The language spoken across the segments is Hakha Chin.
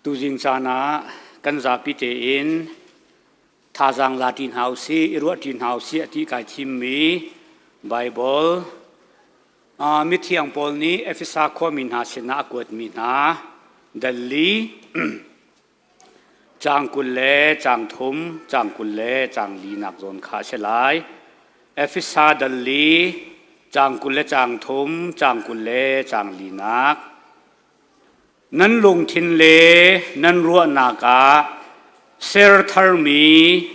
Tuzing caan ah kan zapi tein thazaang la ṭi hna usih, i ruah ṭi hna usih a ti kai thimmi Baibal mithiang pawl nih Efesa khuami hna sinah a kuatmi hna dal li caang 20 le caang thum, caang 20 le caang linak zawn kha a si lai. Efesa dal li caang 20 le caang thum, caang 20 le caang linak. Nan lungthin le nan ruahnak ah ser tharmi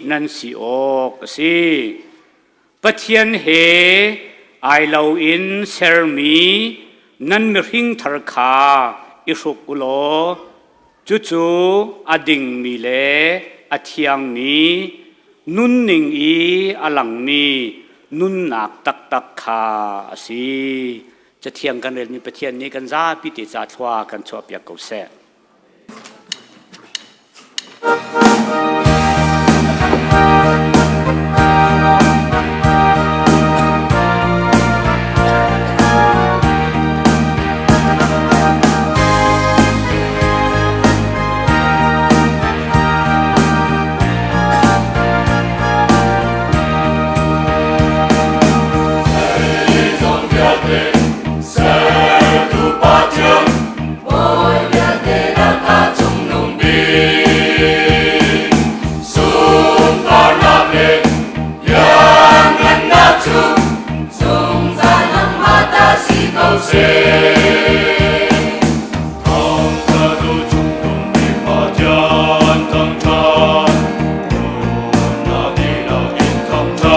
nan si awk a si. Pathian he ai loin sermi nan mihring thar kha i hruk u law cucu a dingmi le a thiangmi nunning i a langmi nunnak taktak kha a si. Cathiang kan relmi Pathian nih kan zapi te ca thlua kan chuahpiak ko seh. Sertu Pathian Bawi vialte lakah cungnung bik sunparnak le lianngannak cu zungzal nangmah ta si ko seh. Thangṭhat u cungnung bik Pathian thangṭhat nunnak dihlak in thangṭhat.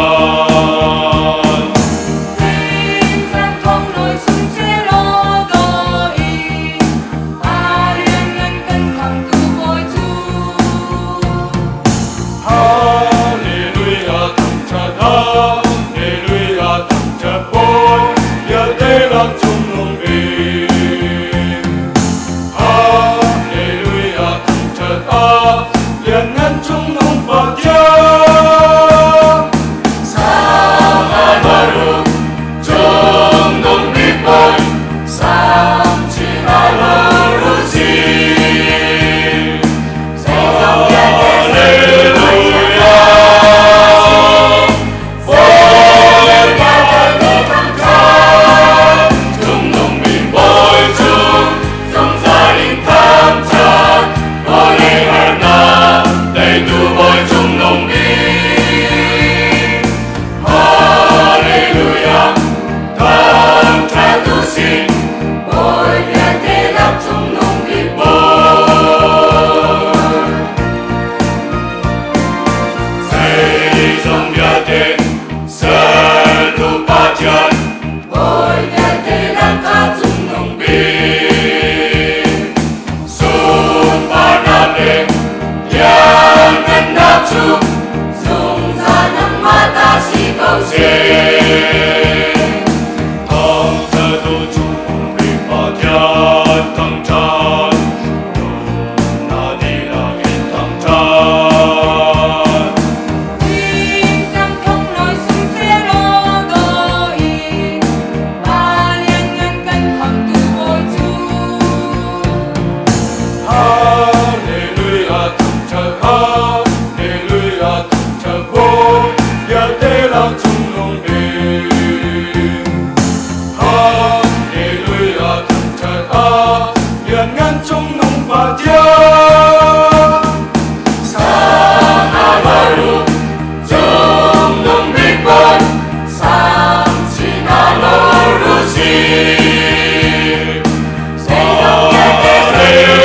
Hallelujah thangṭhat Hallelujah thangṭhat Bawi vialte lak cungnung bik. Hallelujah thangṭhat lianngan cungnung Pathian. Sang cungnung bik Bawi sang chin rusi. Hallelujah Bawipa thangṭhat cungnung bik Bawi cu zungzal in thangṭhat vawlei harnak teitu Bawi cungnung bik. Hallelujah thangṭhat u sih Bawi vialte lak cungnung bik Bawi. Zeizong vialte sertu Pathian Bawi vialte lakah cungnung bik. Sunparnak le lianngannak cu zungzal nangmah ta si ko seh. Thangṭhat u cung bik Pathian thangṭhat, nunnak dihlak in thangṭhat. Hallelujah thangṭhat Hallelujah thangṭhat Bawi vialte lak cungnung bik. Hallelujah thangṭhat lianngan cungnung Pathian. Sang a cungnung bik Bawi sang chin a rusi. Hallelujah.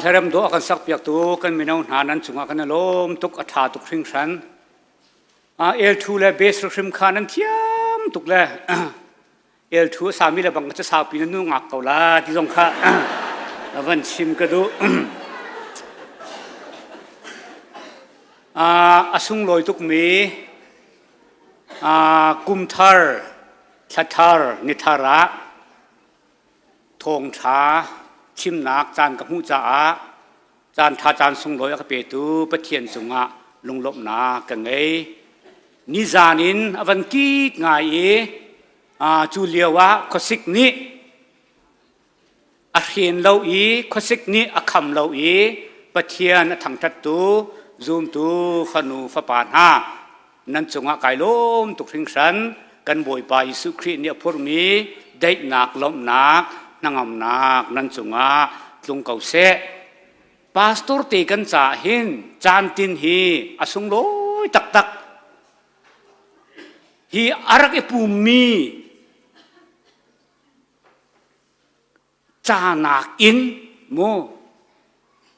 Hlarem dawh a kan sakpiaktu kan mino hna nan cungah kan i lawm tuk, a ṭha tuk hringhran. Elthu le bass hrim kha nan thiam tuk le elthu a sami le bang cu saupi na nu ngak ko la ti zong kha van chim ka duh. A sunglawi tukmi kum thar, thla thar, ni thar ah Thawngṭha chimnak caan ka hmuh caah caanṭha caan sunglawi a ka petu Pathian cungah lunglawmhnak ka ngei. Nizan in a van kik ngai i cu lio ah khuasik nih a hren lo i khuasik nih a kham lo i Pathian a thangṭhattu zumtu fanu fapa hna nan cungah kai lawm tuk hringhran. Kan Bawipa Jesuh Khrih nih a phurhmi daihnak, lawmhnak, hnangamnak nan cungah tlung ko seh. Pastor te kan caah hin caan tin hi a sunglawi taktak. Hi a rak i pummi ca nakin mu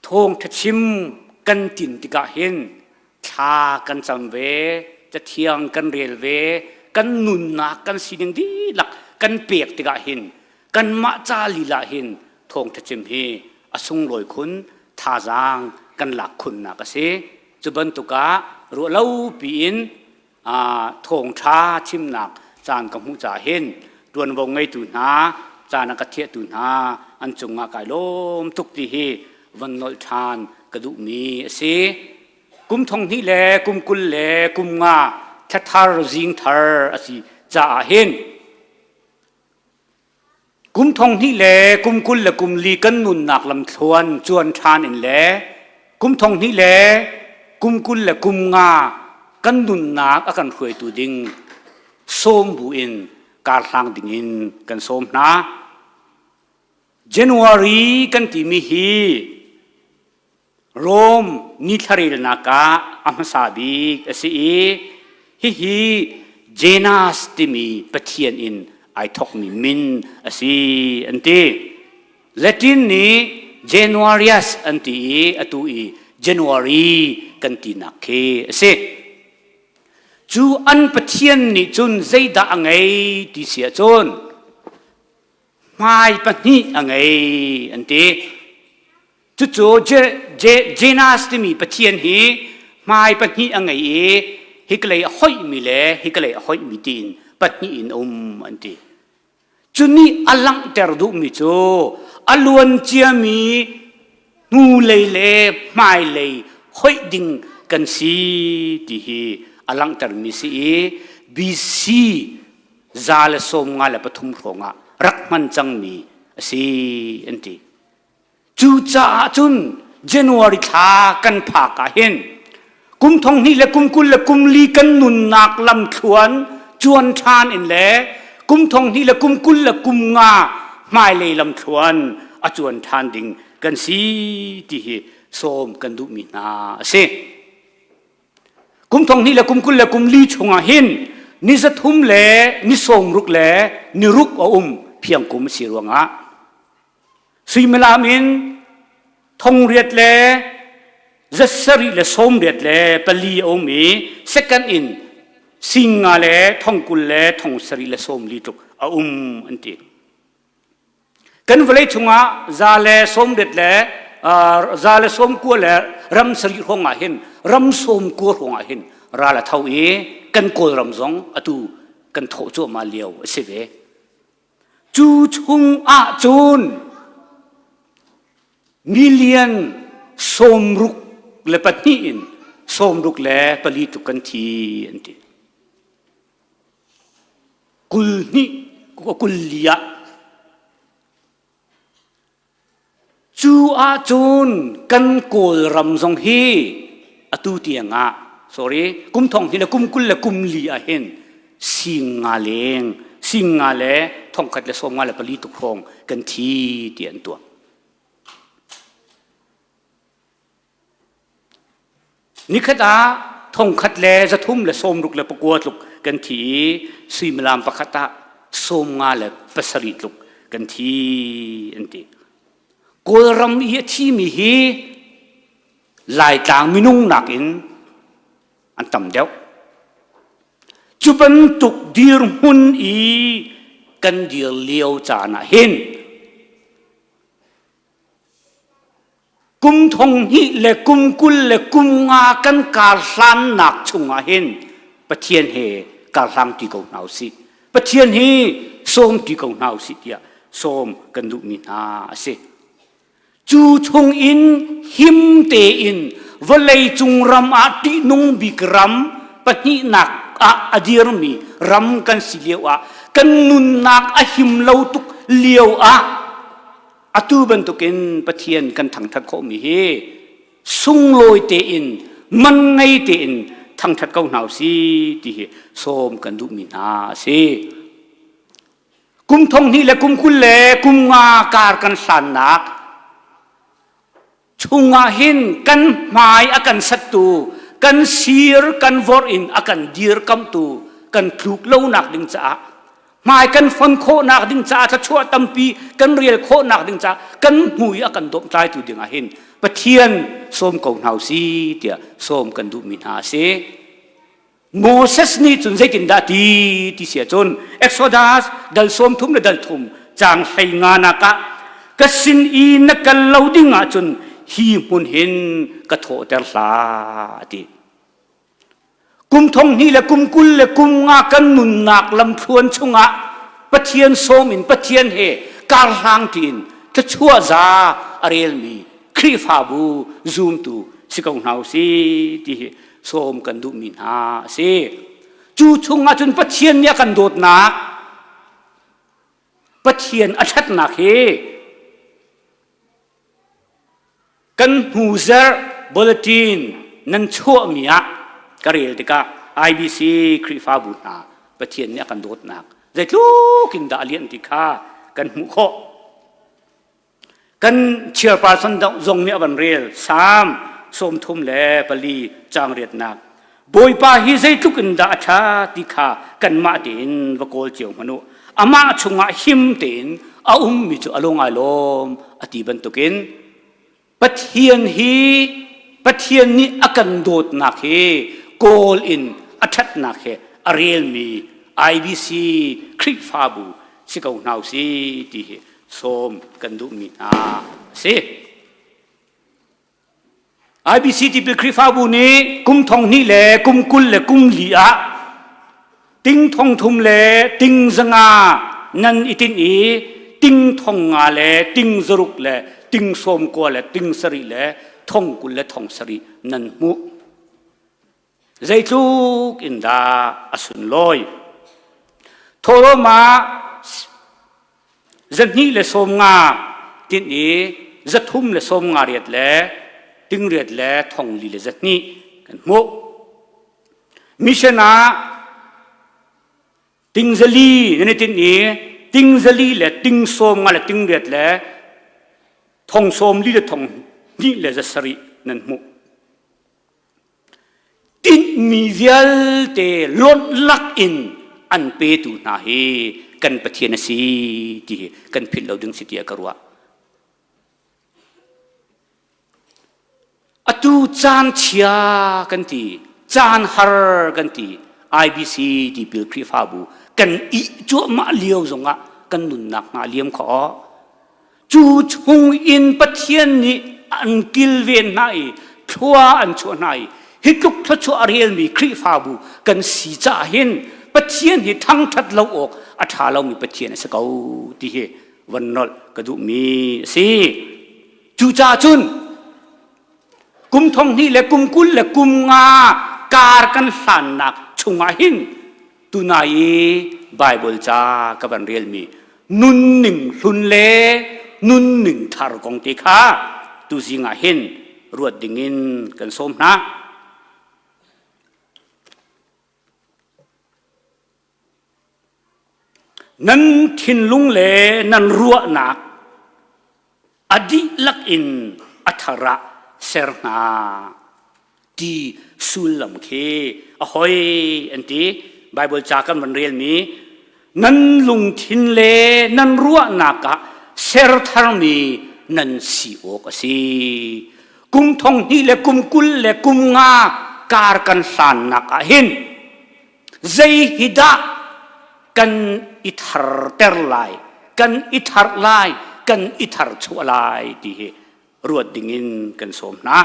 thawngṭha chim kan tin tikah hin thla kan cam ve, cathiang kan rel ve, kan nunnak kan sining dihlak kan pek tikah hin kanmah ca lila hin thawngṭha chim hi a sunglawi khun thazaang kan lak khunnak a si. Cu bantuk ah ruahlo piin thawngṭha chimnak caan ka hmuh caah hin ṭuanvo ngeitu hna caan a ka thiahtu hna an cungah kai lawm tuk ti hi van nolh ṭhan ka duhmi a si. Kum thong hnih le kum 20 le kum nga thla thar zing thar a si caah hin Kum thong hnih le kum 20 le kum li kan nunnak lamthluan cuan ṭhan in le kum thong hnih le kum 20 le kum nga kan nunnak a kan hruaitu ding sawm bu in karhlang ding in kan sawm hna. January kan timi hi Rom nithlarelnak ah a hmasa bik a si i hihi Janus timi pathian in ai thawkmi min a si an ti. Latin nih Januarius an ti i atu i January kan tinak khi a si. Cu an pathian nih cun zeidah a ngei ti si ahcun hmai pahnih a ngei an ti. Cucu Janus timi pathian hi hmai pahnih a ngei i hikalei a hoihmi le hikalei a hoihmi tiin pahnih in a um an ti. Cu nih a langhter duhmi cu a luan ciami hnulei le hmailei hoih ding kan si ti hi a langhtermi si i BC 153 hrawng ah rak hman cangmi a si an ti. Cucaah cun January thla kan phak ah hin kum thong hnih le kum 20 le kum li kan nunnak lamthluan cuan ṭhan in le kum thong hnih le kum 20 le kum nga hmailei lamthluan a cuan ṭhan ding kan si ti hi sawm kan duhmi hna a si. Kum thong hnih le kum 20 le kum li chungah hin ni 300 le ni 60 le ni ruk a um phiang kum a si ruangah Suimilam in thongriat le zasarih le sawmriat le pali a um i second in singa le thongkul le thongsarih le sawmli tluk a um an ti. Kan vawlei chungah za le sawmriat le za le sawmkua le ram sarih hrawng ah hin ram sawmkua hrawng ah hin ral a tho i kan Kawlram zong atu kan thawh cuahmah lio a si ve. Cu chung ahcun million 62 in 64 tluk kan thi an ti. Kul hnih kul li ah Cu ahcun kan Kawlram zong hi atu tiang ah sorry kum thong hi le kum 20 le kum li ah hin sing nga leng sing nga le thong khat le sawm nga le pali tuk hrawng kan thi ti an tuah. Nikhat ah thongkhat le 369 tluk kan thi i suimilam pakhat ah 57 tluk kan thi an ti. Kawlram i a thimi hi Laitlang minung nakin an tam deuh. Cu bantuk dirhmun i kan dir lio caan ah hin kum thong hnih le kum 20 le kum nga kan kar hlannak chungah hin Pathian he kar hlang ti ko hna usih. Pathian hi sawm ti ko hna usih tiah sawm kan duhmi hna a si. Cu chungin him tein vawleicung ram ah ṭihnung bik ram pahnihnak ah a dirmi ram kan si lio ah kan nunnak a him lo tuk lio ah atu bantukin Pathian kan thangṭhat khawhmi hi sunglawi tein man ngei tein thangṭhat ko hna usih ti hi sawm kan duhmi hna a si. Kum thong hnih le kum 20 le kum nga kar kan hlannak chungah hin kan hmai a kan sattu, kan sir kan vorh in a kan dirkamtu kan tluk lonak ding caah hmai kan fon khawhnak ding caah thluachuah tampi kan rial khawhnak ding caah kan hmui a kan dawmtlaitu ding ah hin Pathian sawm ko hna usih tiah sawm kan duhmi hna a si. Moses nih cun zeitindah ti ti si ahcun Exodus dal 30 le dal thum caang 15 nak ah ka sin i na kal lo ding ahcun hi hmun hin ka thawhter hlah a ti. Kum thong hnih le kum 20 le kum nga kan nunnak lamthluan chungah Pathian sawm in Pathian he karhlang tiin thluachuah za a relmi Khrihfabu zumtu si ko hna usih ti hi sawm kan duhmi hna a si. Cu chungah cun Pathian nih a kan dawtnak, Pathian a ṭhatnak hi kan hnuzerh bulletin nan chuahmi ah ka rel tikah IBC Khrihfabu hna Pathian nih a kan dawtnak zeitluk in dah a lianh ti kha kan hmuh khawh. Kan chairperson zong nih a van rel Salm 34 caang riatnak Bawipa hi zeitluk in dah a ṭha ti kha kanmah tein va kawl cio hmanh u. Amah chungah him tein a ummi cu a lung ai lawm a ti bantukin Pathian hi Pathian nih a kan dawtnak hi kawl in a ṭhatnak he a relmi IBC Khrihfabu si ko hna usih ti hi sawm kan duhmi hna a si. IBC tipil Khrihfabu nih kum thong hnih le kum 20 le kum li ah ting thong thum le ting zanga nan i tinh i ting thong nga le ting zaruk le ting sawm kua le ting sarih le thong 20 le thong sarih nan hmuh. Zeitluk in dah a sunlawi. Thawhlawm ah zahnih le 50 tinh i zathum le 58 le tingriat le thong li le zahnih kan hmuh. Mission ah ting zali nan i tinh i ting zali le ting 50 le tingriat le thong 40 le thong hnih le 700 nan hmuh. Tinhmi vialte lonh lak in an petu hna hi kan Pathian a si ti hi kan philh lo ding si tiah ka ruah. Atu caan chia kan ti, caan har kan ti, IBC tipil Khrihfabu kan ih cuahmah lio zongah kan nunnak hna liam khawh. Cu chung in Pathian nih an kilven hna i thlua an chuah hna i hi tluk thluachuah a relmi Khrihfabu kan si caah hin Pathian hi thangṭhat lo awk a ṭha lomi Pathian a si ko ti hi van nolh ka duhmi a si. Cucaah cun kum thong hnih le kum 20 le kum nga kar kan hlannak chungah hin Tunai i Baibal ca ka van relmi nunning hlun le nunning thar kong te kha tuzing ah hin ruat dingin kan sawm hna. Nan thinlung le nan ruahnak a dihlak in a thar ah ser hna ti sullam khi a hoi an ti. Bible ca kan van relmi nan lungthin le nan ruahnak ah ser tharmi nan si awk a si. Kum thong hnih le kum 20 le kum nga kar kan hlannak ah hin zei hi dah kan i tharter lai, kan i thar lai, kan i thar chuah lai ti hi ruat dingin kan sawm hna.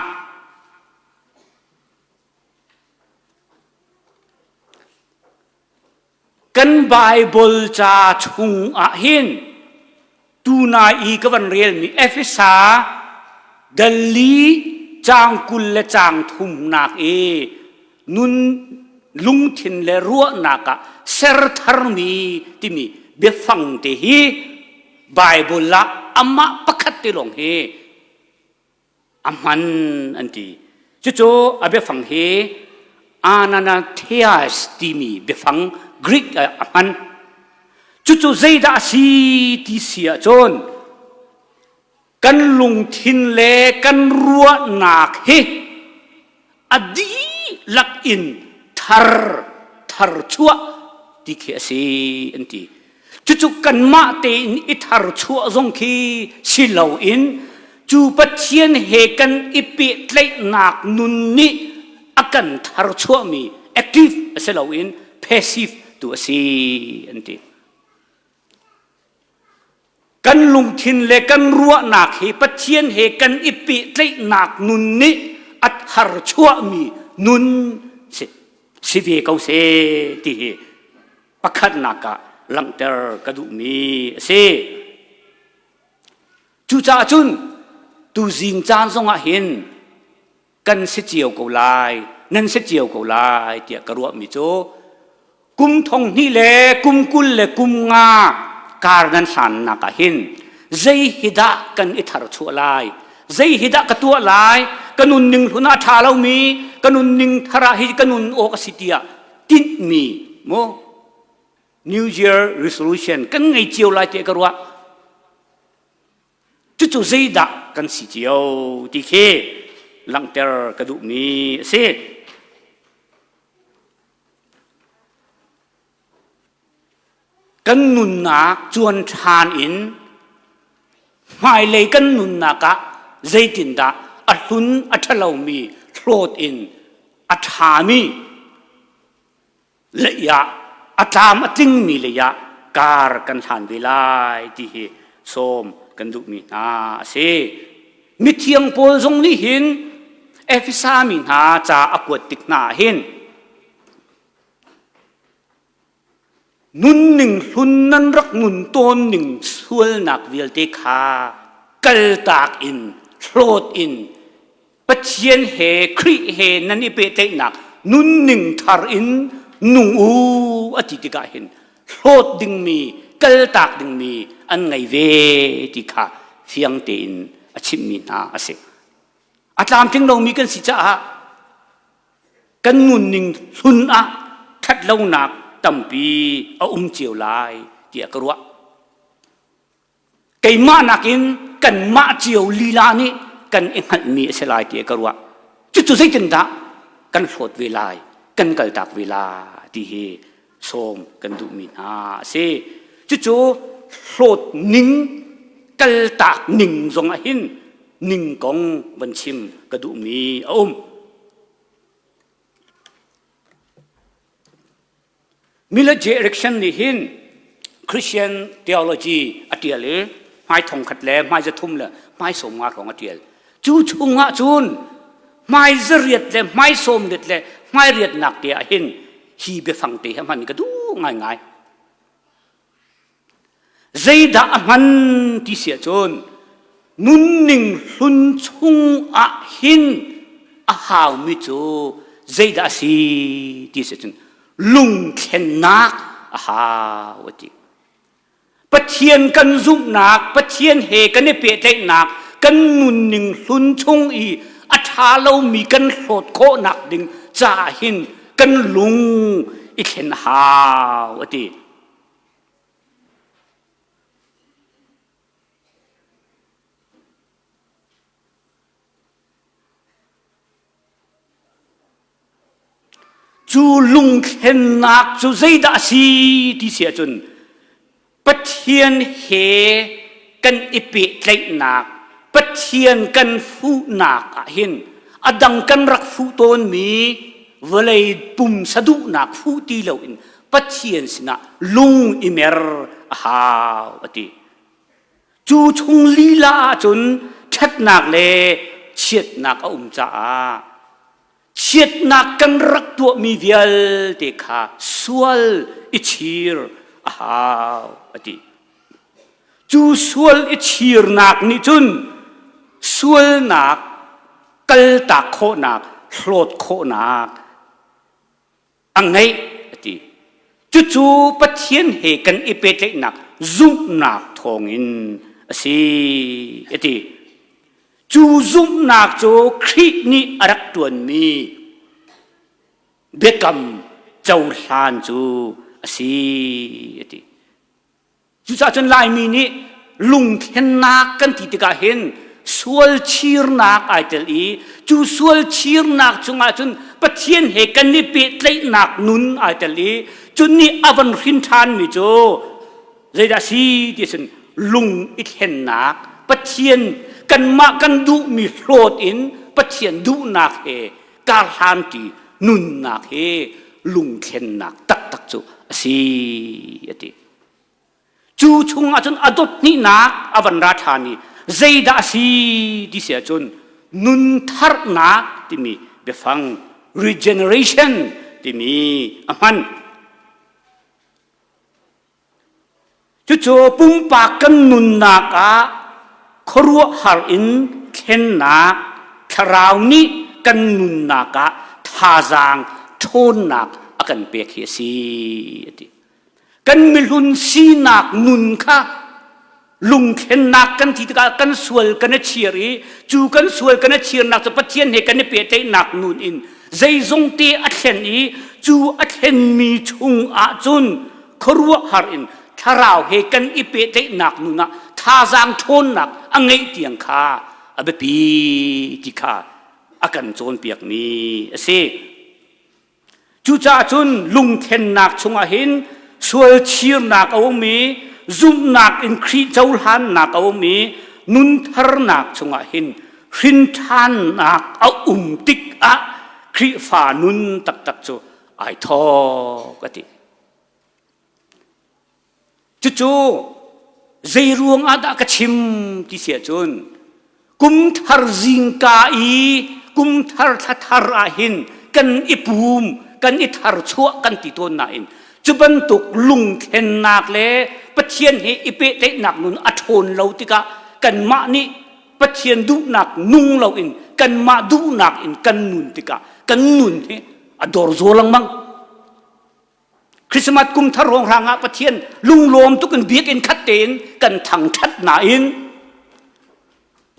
Kan Baibal ca chung ah hin tuna i ka van relmi Efesa dal li caang 20 le caang thumnak i nun lungthin le ruahnak ah ser tharmi timi biafang te hi Baibal ah amah pakhat te lawng hi a hman an ti. Cucu a biafang hi ananatheas timi biafang Greek ah a hman. Cucu zeidah a si ti si ahcun kan lungthin le kan ruahnak hi a dihlak in thar tharchuah ti khi a si an ti. Cucu kanmah tein i tharchuah zong khi si loin cu Pathian he kan i pehtlaihnak nun nih a kan tharchuahmi active a si loin passive tu a si an ti. Kan lungthin le kan ruahnak hi Pathian he kan i pehtlaihnak nun nih a tharchuahmi nun si, si ve ko seh ti hi pakhatnak ah langhter ka duhmi a si. Cucaah cun tuzing caan zongah hin kan si cio ko lai, nan si cio ko lai tiah ka ruahmi cu kum thong hnih le kum 20 le kum nga kar nan hlannak ah hin zei hi dah kan i tharchuah lai zei hi dah ka tuah lai ka nunning hlun ah ṭha lomi ka nunning thar ah hi ka nun awk a si tiah tinhmi mu New Year resolution kan ngei cio lai tiah ka ruah. Cucu zeidah kan si cio ti khi langhter ka duhmi a si. Kan nunnak cuan ṭhan in hmailei kan nunnak ah zeitindah a hlun a ṭhalomi hlawt in a ṭhami lei ah a tlam a tlingmi lei ah kar kan hlan ve lai ti hi sawm kan duhmi hna a si. Mithiang Paul zong nih hin Efesa mi hna ca a kuat tik hna ah hin nunning hlun nan rak nun tawn ning sualnak vialte kha kaltak in hlawt in Pathian he Khrih he nan i pehtlaihnak nunning thar in nung u a ti tikah hin hlawt dingmi kaltak dingmi an ngei ve ti kha fiang tein a chimhmi hna a si. A tlamtling lomi kan si caah kan nunning hlun ah ṭhatlonak tampi a um cio lai tiah ka ruah. Keimah nakin kanmah cio lila nih kan i hngalhmi a si lai ti ka ruah. Cucu zeitindah kan hlawt ve lai, kan kaltak ve lai ti hi sawm kan duhmi hna a si. Cucu hlawt ning, kaltak ning zong ah hin ning kong van chim ka duhmi a um. Miller J. Erickson nih hin Christian theology a ṭial i hmai thong khat le hmai zathum le hmai sawm nga hrawng a ṭial. Cu chungah cun hmai zariat le hmai sawm riat le hmai riatnak te ah hin hi biafang te hi hman ka duh ngaingai. Zeidah a hman ti si ahcun nunning hlun chung ah hin a haumi cu zeidah a si ti si ahcun lungthlennak a hau a ti. Pathian kan zumhnak, Pathian he kan i pehtlaihnak, kan nunning hlun chung i a ṭha lomi kan hlawt khawhnak ding caah hin kan lung i thlen a hau a ti. Cu lungthlennak cu zeidah a si ti si ahcun Pathian he kan i pehtlaihnak. Pathian kan fuhnak ah hin a dang kan rak fuh tawnmi vawlei pumsa duhnak fuh ti loin Pathian sinah lung i mer a hau a ti. Cu chung lila ahcun ṭhatnak le chiatnak a um caah chiatnak kan rak tuahmi vialte kha sual i chir a hau a ti. Cu sual i chirnak nih cun sualnak kaltak khawhnak, hlawt khawhnak a ngeih a ti. Cucu Pathian he kan i pehtlaihnak zumhnak thawngin a si a ti. Cu zumhnak cu Khrih nih a rak ṭuanmi biakam cohlan cu a si a ti. Cucaah cun Laimi nih lungthlennak kan ti tikah hin sual chirnak ai tel i cu sual chirnak chungah cun Pathian he kan i pehtlaihnak nun ai tel i cun nih a van hrin ṭhanmi cu zeidah si ti cun lung i thlennak Pathian kanmah kan duhmi hlawt in Pathian duhnak he karhlanṭi nunnak hi lungthlennak taktak cu a si a ti. Cu chung ahcun a dot hnihnak a van ra ṭhan i zeidah a si ti si ahcun nun tharnak timi biafang regeneration timi a hman. Cucu pumpak kan nunnak ah khuaruahhar in thlennak thlarau nih kan nunnak ah thazaang ṭhawnnak a kan pek hi a si a ti. Kan mihlun sinak nun kha lungthlennak kan ti tikah kan sual kan i chir i cu kan sual kan i chirnak cu Pathian he kan i pehtlaihnak nun in zeizong te a thlen i cu a thlenmi chung ahcun khuaruahhar in thlarau he kan i pehtlaihnak nun ah thazaang ṭhawnnak a ngeih tiang kha a biapi ti kha a kan cawnpiakmi a si. Cucaah cun lungthlennak chungah hin sual chirnak a um i zumhnak in Khrih cohlannak a um i nuntharnak chungah hin hrinṭhannak a um tikah Khrihfa nun taktak cu ai thawk a ti. Cucu zei ruang ah dah ka chim ti si ahcun kumthar zingka i kumthar thlathar ah hin kan i pum kan i tharchuah kan ti tawn nain cu bantuk lungthlennak le Pathian he i pehtlaihnak nun a ṭhawn lo tikah kanmah nih Pathian duhnak nung loin kanmah duhnak in kan nun tikah kan nun hi a dor zaw lengmang. Christmas kum thar ruang ah Pathian lunglawm tuk in biakinn khat tein kan thangṭhat nain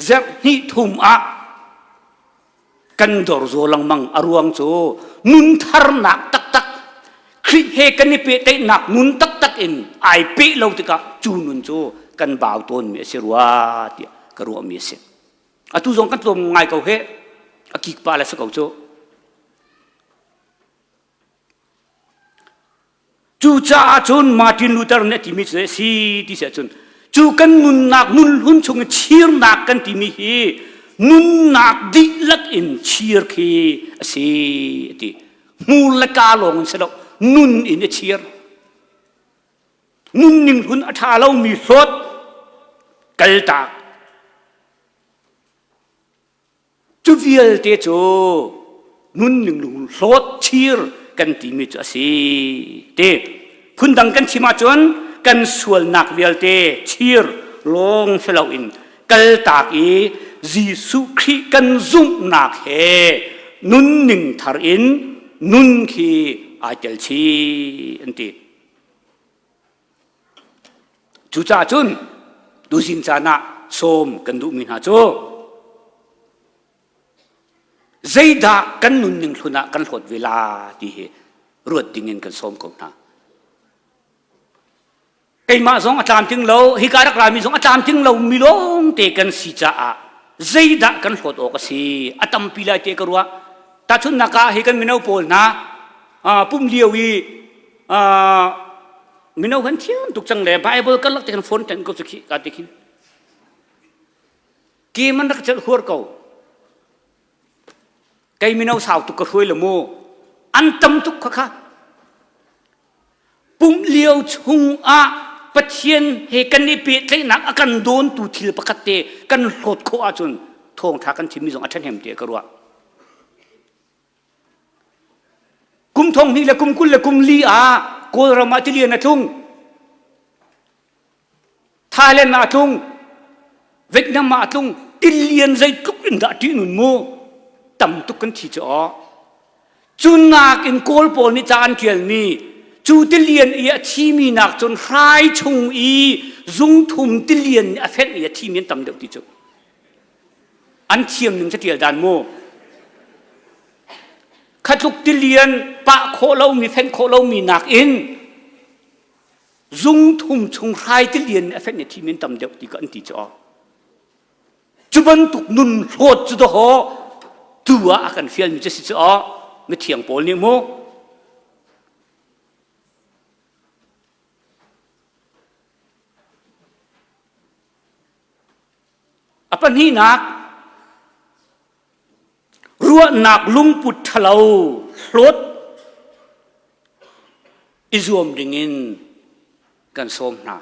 zarh hnih thum ah kan dor zaw lengmang a ruang cu nun tharnak taktak Khrih he kan i pehtlaihnak nun taktak in ai peh lo tikah cu nun cu kan bau tawnmi a si rua tiah ka ruahmi a si. Atu zong kan tlawm ngai ko he a kik pa le si ko cu. Cucaah cun Martin Luther nih a timi cu si ti si ahcun cu kan nunnak nunhlun chung i chirnak kan timi hi nunnak dihlak in chir khi a si a ti. Hmur le kaa lawng in si lo nun in a chir. Nunning hlun a ṭha lomi hlawt kaltak Cu vialte cu nunning lung hlawt thir kan timi cu a si. Ti phundang kan chim ahcun kan sualnak vialte thir lawng si loin kaltak i Jesuh Khrih kan zumhnak he nunning thar in nun khi ai tel chih an ti. Cucaah cun tuzing caan ah sawm kan duhmi hna cu zeidah kan nunning hlun ah kan hlawt ve la ti hi ruat ding in kan sawm ko hna. Keimah zong a tlamtling lo, hika rak rami zong a tlamtling lo mi lawngte kan si caah zeidah kan hlawt awk a si a tampi lai te ka ruah. Tahchunhnak ah hi kan mino pawl hna pum lio i mino kan thiam tuk cang le Bible kan lak te kan phone ten ko cu khi ka ti khin. Game an rak celh huar ko. Kei mino sau tuk ka hruai lo mu. An tam tuk kha kha. Pumh lio chung ah Pathian he kan i pehtlaihnak a kan dawntu thil pakhat te kan hlawt khawh ahcun thawngṭha kan chimmi zong a ṭhahnem tiah ka ruah. Kum thong hnih le kum 20 le kum li ah Kawlram ah tilian a tlung. Thailand ah a tlung. Vietnam ah a tlung. Tilian zeitluk in dah ṭihnun mu? Tam tuk kan thi cu aw. Cu nakin Kawl pawl nih ca an ṭialmi cu tilian i a thimi nak cun hrai chung i zungthum tilian nih a fenh i a thimi an tam deuh ti cu. An thiam ning caṭial dan mu. Khatluk tilian pah khawh lomi fenh khawh lomi nakin zungthum chung hrai tilian nih a fenh i a thimi an tam deuh ti ka an ti cu aw. Cu bantuk nun hlawt cu dawhaw tu ah a kan fialmi cu si cu aw mithiang Paul nih mu A pahnihnak ruahnak lungput ṭhalo hlawt i zuam dingin kan sawm hna.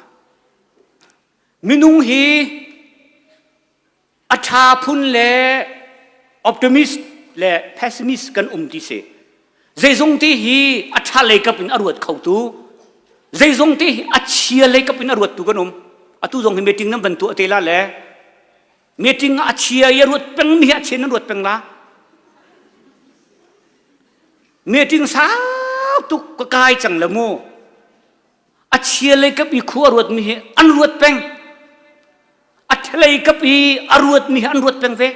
Minung hi a ṭha phun le optimist le pessimist kan um ti si. Zeizong te hi a ṭha lei kap in a ruat khotu, zeizong te hi a chia lei kap in a ruattu kan um. Atu zong hi meeting nan van tuah te la le meeting ah a chia i a ruat peng mi hi a chia nan ruat peng la. Meeting sau tuk ka kai cang le mu. A chia lei kap i khua a ruat mi hi an ruat peng. A ṭha kap i a ruat mi hi an ruat peng ve.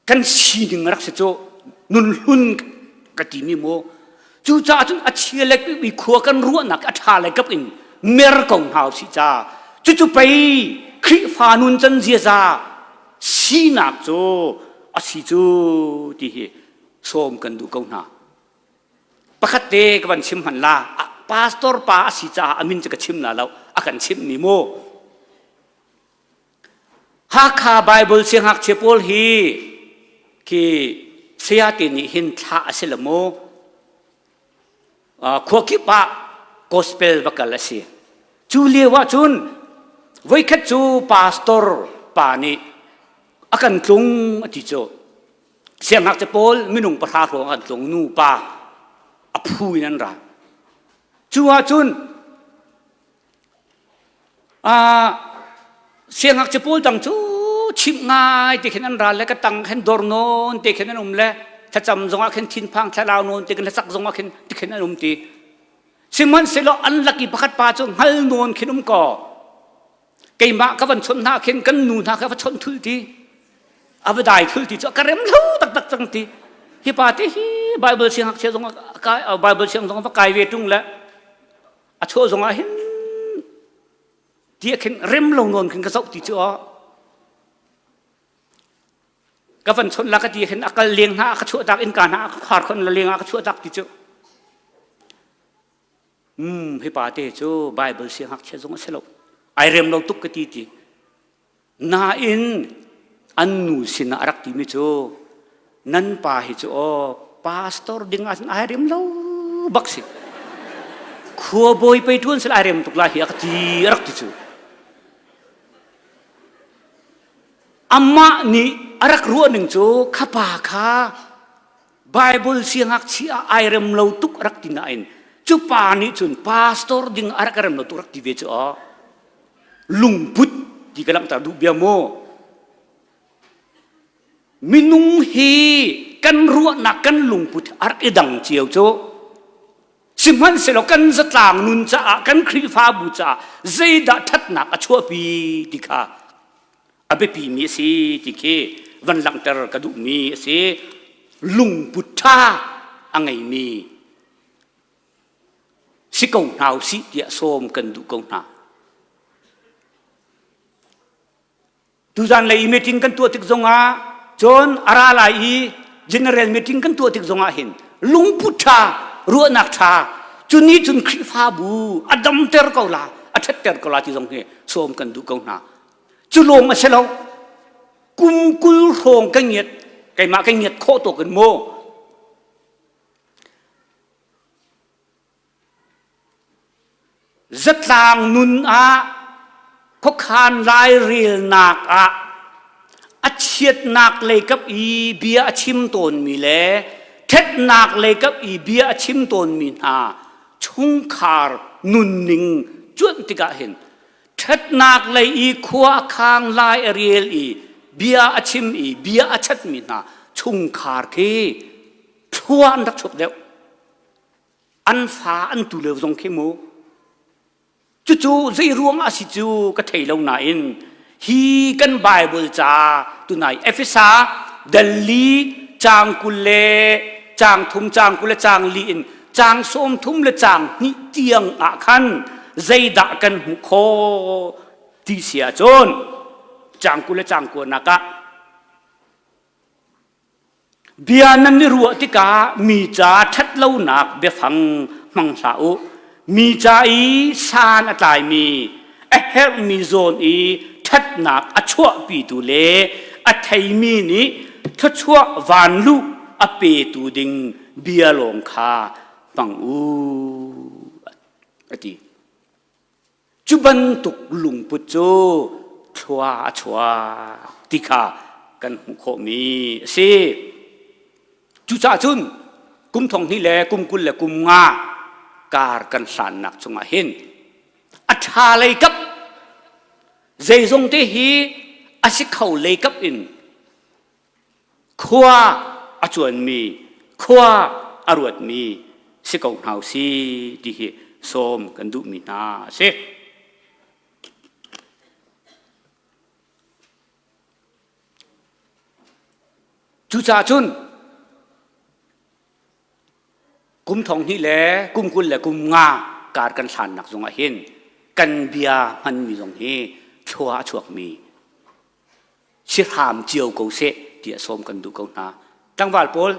Kan sining rak si cu nunhlun ka timi mu. Cucaah cun a chia le mi khua kan ruahnak a ṭha le kap in mer ko hna usih ca. Cucu pei Khrihfa nun can ziaza sinak cu a si cu ti hi sawm kan duh ko hna. Pakhat te ka van chim hman la. Pastor pa a si caah a min cu ka chim la lo. A kan chimhmi mu. Hakha Bible siangngakchia pawl hi khi sayate nih hin thlah a si lo mu. Khua kip ah gospel va kal a si. Cu lio ah cun voikhat cu pastor pa nih a kan tlung a ti cu. Siangngakchia pawl minung pahra hrawng an tlung nu pa a phu in an ra. Cu ahcun siangngakchia pawl dang cu chimh ngai te khin an ral le ka tang khin dor nawn te khin an um le thlacam zongah khin thinphang thlarau nawn te khin hlasak zongah khin ti khin an um ti. Sihmanhsehlaw an lak i pakhat pa cu hngal nawn khin um kaw keimah ka van chawnh hna khin kan nu hna kha va chawnh thul ti a va dai thul ti cu ka rem lo taktak cang ti hi pa te hi Bible siangngakchia zong kai Bible siang zong va kai ve tung le a chuah zong ah hin ti khin rem lo nawn khin ka zoh ti cu aw ka van chawnh la ka ti khin a kal leng hna ka chuah tak in ka hna ka khar khon la leng ah ka chuah tak ti cu um hi pa te cu Bible siangngakchia zong a si lo ai rem lo tuk ka ti ti Nain an nu sinah a rak timi cu nan pa hi cu aw pastor ding ah cun ai rem lo bak si. Khuabawi pei ṭuan sel ai rem tuk lai hi a ka ti a rak ti cu. Amah nih a rak ruah ning cu kha pa kha Bible siangngakchia ah ai rem lo tuk a rak ti nain cu pa nih cun pastor ding a rak rem lo tuk rak ti ve cu aw. Lungput ti ka langhter duh bia mu. Minung hi kan ruahnak kan lungput a rak i dang cio cu. Sihmanhsehlaw kan zatlang nun caah kan Khrihfabu caah zeidah ṭhatnak a chuahpi ti kha a biapimi a si ti khi van langhter ka duhmi a si. Lungput ṭha a ngeimi si ko hna usih tiah sawm kan duh ko hna. Tuzan lei meeting kan tuah tik zongah cun a ra lai i general meeting kan tuah tik zongah hin lungput ṭha ruahnak ṭha. Cu nih cun Khrihfabu a damter ko la, a ṭhatter ko la ti zong hi sawm kan duh ko hna. Cu lawng a si lo. Kum 20 hrawng ka ngiat, keimah ka ngiat khawh tawk in maw Zatlang nun ah khuakhan lairelnak ah a chiatnak leikap i bia a chim tawnmi le ṭhatnak leikap i bia a chim tawnmi hna chungkhar nunning cuanh tikah hin ṭhatnak lei i khua a khang lai a rel i bia a chim i bia a chatmi hna chungkhar khi thlua an rak chuak deuh. An fa an tu lio zong khi mu. Cucu zei ruang ah si cu ka thei lo nain hi kan Bible ca tunai Efesa dal li caang 20 le caang thum caang 20 le caang li in caang 30 le caang hnih tiang ah khan zeidah kan hmuh khawh ti si ahcun caang 20 le caang kua nak ah Bia nan i ruah tikah mi ca ṭhatlonak biafang hmang hlah u. Mi ca i san a tlaimi, a herhmi zawn i ṭhatnak a chuahpitu le a theimi nih thluachuah vanluh a petu ding bia lawng kha hmang u, a ti. Cu bantuk lungput cu thlua a chuak ti kha kan hmuh khawhmi a si. Cucaah cun kum thong hnih le kum 20 le kum nga kar kan hlannak chungah hin a ṭha lei kap zeizong te hi a si kho lei kap in Khua a cuanmi, khua a ruatmi si ko hna u si ti hi sawm kan duhmi hna a si. Cucaah cun kum thong hnih le kum 20 le kum nga kar kan hlannak zongah hin kan bia hmanmi zong hi thlua a chuakmi si hram cio ko seh tiah sawm kan duh ko hna. Tlangval pawl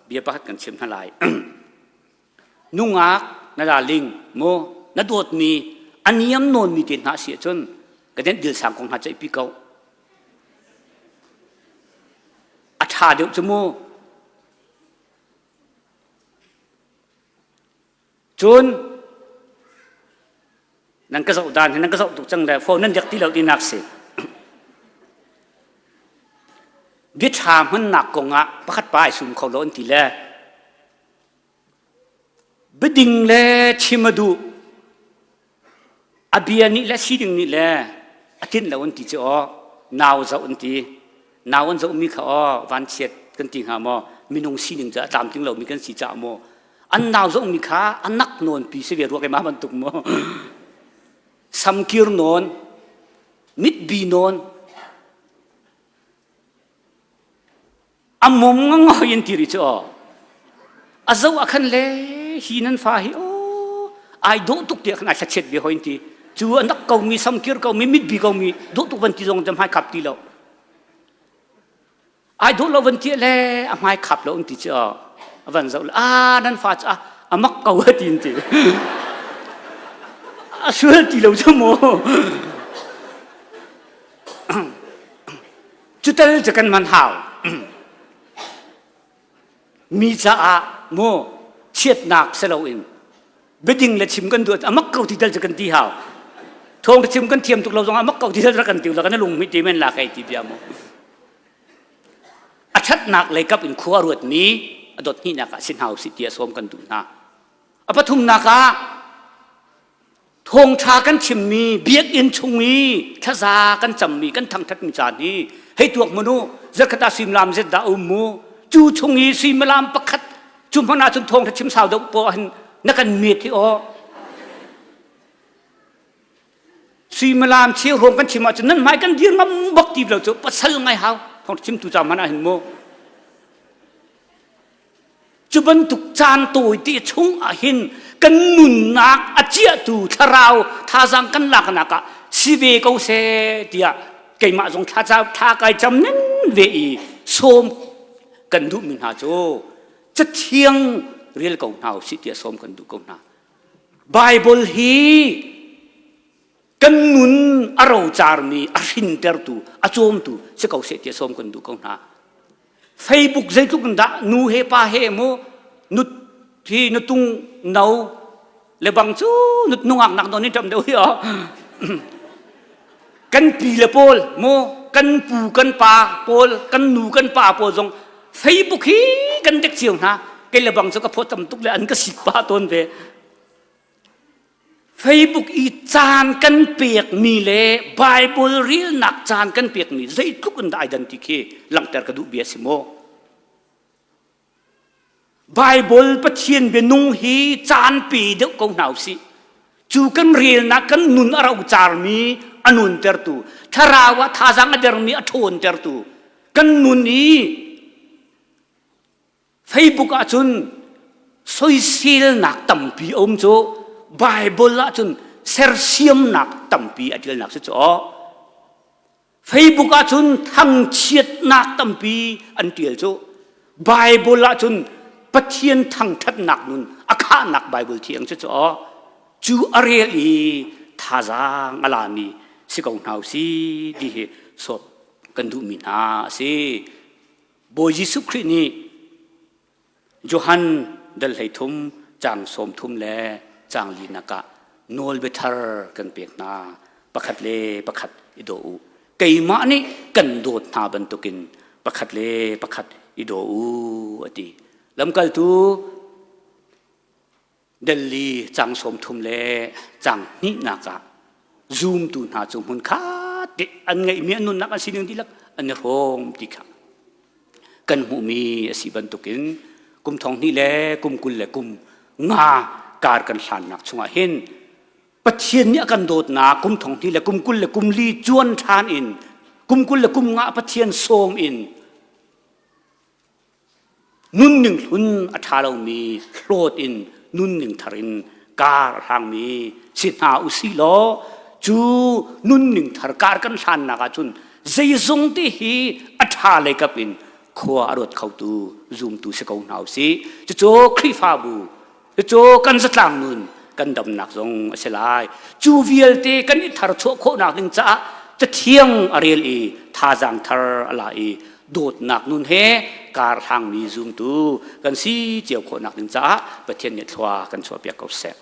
bia pakhat kan chim hna lai. Nungak na darling mu na dawtmi a niam nawnmi te hna si ahcun ka den dil sang kong hna ceihpi ko. A ṭha deuh cu mu. Cun nan ka zoh dan hi nan ka zoh tuk cang le phone nan dek ti lo tinak si. Biaṭha hmannak kongah pakhat pa ai sum kho lo an ti le biading le chim a duh A bia nih le siding nih le a tlinh lo an ti cu aw nau zoh an ti. Nau an zohmi kha aw vanchiat kan ti hnga maw minung sining cu a tlamtling lomi kan si caah maw an nau zohmi kha a nak nawn pi si ve rua keimah bantuk maw samkir nawn mitbi nawn A mum ngangoi in ti ri cu aw. A zo ah khan le hi nan fa hi aw ai dawh tuk tiah khan ai thlachiat ve hoi ti. Cu a nak ko mi samkir ko mi mitbi ko mi dawh tuk van ti zong te hmai khap ti lo. Ai dawh lo van ti le a hmai khap lo ti cu aw. A van zoh le a nan fa cu a a mak ko a ti ti. A sual ti lo cu mu. Cutal cu kan man hau. Mi caah mu chiatnak si loin biading le chim kan duh amak ko ti tal cu kan ti hau. Thawng chim kan thiam tuk lo zong amak ko ti tal kan ti lo kan lung hmih ti men la kai ti bia mu. A thatnak lei kap in khua ruat mi a dot hnihnak ah si hna usih ti a sawm kan duh hna. A pathumnak ah Thawngṭha kan chimmi biakinn chung i thlaza kan cammi kan thangṭhatmi caan hi hei tuak hmanh u zarkhat ah suimilam zet dah a um mu cu chung i suimilam pakhat cu hmanh ahcun thawngṭha chim sau deuh poah hin na kan met hi aw suimilam cheu hrawng kan chim ahcun nan hmai kan dir ngam bak ti lo cu pasal ngai hau thawngṭha chimtu ca hmanh ah hin mu Cu bantuk caan tawite chung ah hin kan nunnak a ciahtu thlarau thazaang kan laknak ah si ve ko seh tiah keimah zong thla thla kai cam nen ve i sawm kan duhmi hna cu cathiang rel ko hna usih tiah sawm kan duh ko hna. Bible hi kan nun a rocarmi a hrintertu a cawmtu si ko seh tiah sawm kan duh ko hna. Facebook zeitluk in dah nu he pa he mu nut hi nutung no le bang cu nut nungak nak non in ṭam deuh hi oh kan pi le pawl mu kan pu kan pa pawl kan nu kan pa pawl zong Facebook hi kan dek cio hna kei le bang cu ka phawt tam tuk le an ka sik pa tawn ve. Facebook i caan kan pekmi le Bible relnak caan kan pekmi zeitluk in dah ai dan ti khi langhter ka duh bia si maw? Bible Pathian bianung hi caan pe deuh ko hna usih. Cu kan relnak kan nun a rocarmi a nuntertu, thlarau ah thazaang a dermi a ṭhawntertu, kan nun i Facebook ahcun soiselnak tampi a um cu Bible ahcun sersiamnak tampi a ṭialnak si cu aw. Facebook ahcun thangchiatnak tampi an ṭial cu Bible ahcun Pathian thangṭhatnak nun a khahnak Bible thiang cu cu aw. Cu a rel i thazaang a lami si ko hna u si ti hi sawt kan duhmi hna a si. Bawi Jesuh Khrih nih Johan dal 13 caang 30 le caang linak ah nawlbia thar kan pek hna. Pakhat le pakhat i daw u. Keimah nih kan dawt hna bantukin pakhat le pakhat i daw u a ti. Lamkaltu Delhi cang 30 le cang hnihnak ah zumtu hna cu hmun khat te an ngeihmi an nunnak an sining dihlak an i hrawm ti kha kan hmuhmi a si bantukin kum thong hnih le kum 20 le kum nga kar kan hlannak chungah hin Pathian nih a kan dawtnak kum thong hnih le kum 20 le kum li cuan ṭhan in kum 20 le kum nga Pathian sawm in Nunning hlun a ṭha lomi hlawt in nunning thar in kar a hlangmi si hna u sih law cu nunning thar kar kan hlannak ahcun zeizong te hi a ṭha lei kap in khua a ruat khotu zumtu si ko hna u sih. Cucu Khrihfabu Cucu kan zatlang nun kan damnak zong a si lai. Cu vialte kan i tharchuah khawhnak ding caah cathiang a rel i thazaang thar a la i dawtnak nun he kar hlangmi zumtu kan si cio khawhnak ding caah Pathian nih thlua kan chuahpiak ko seh.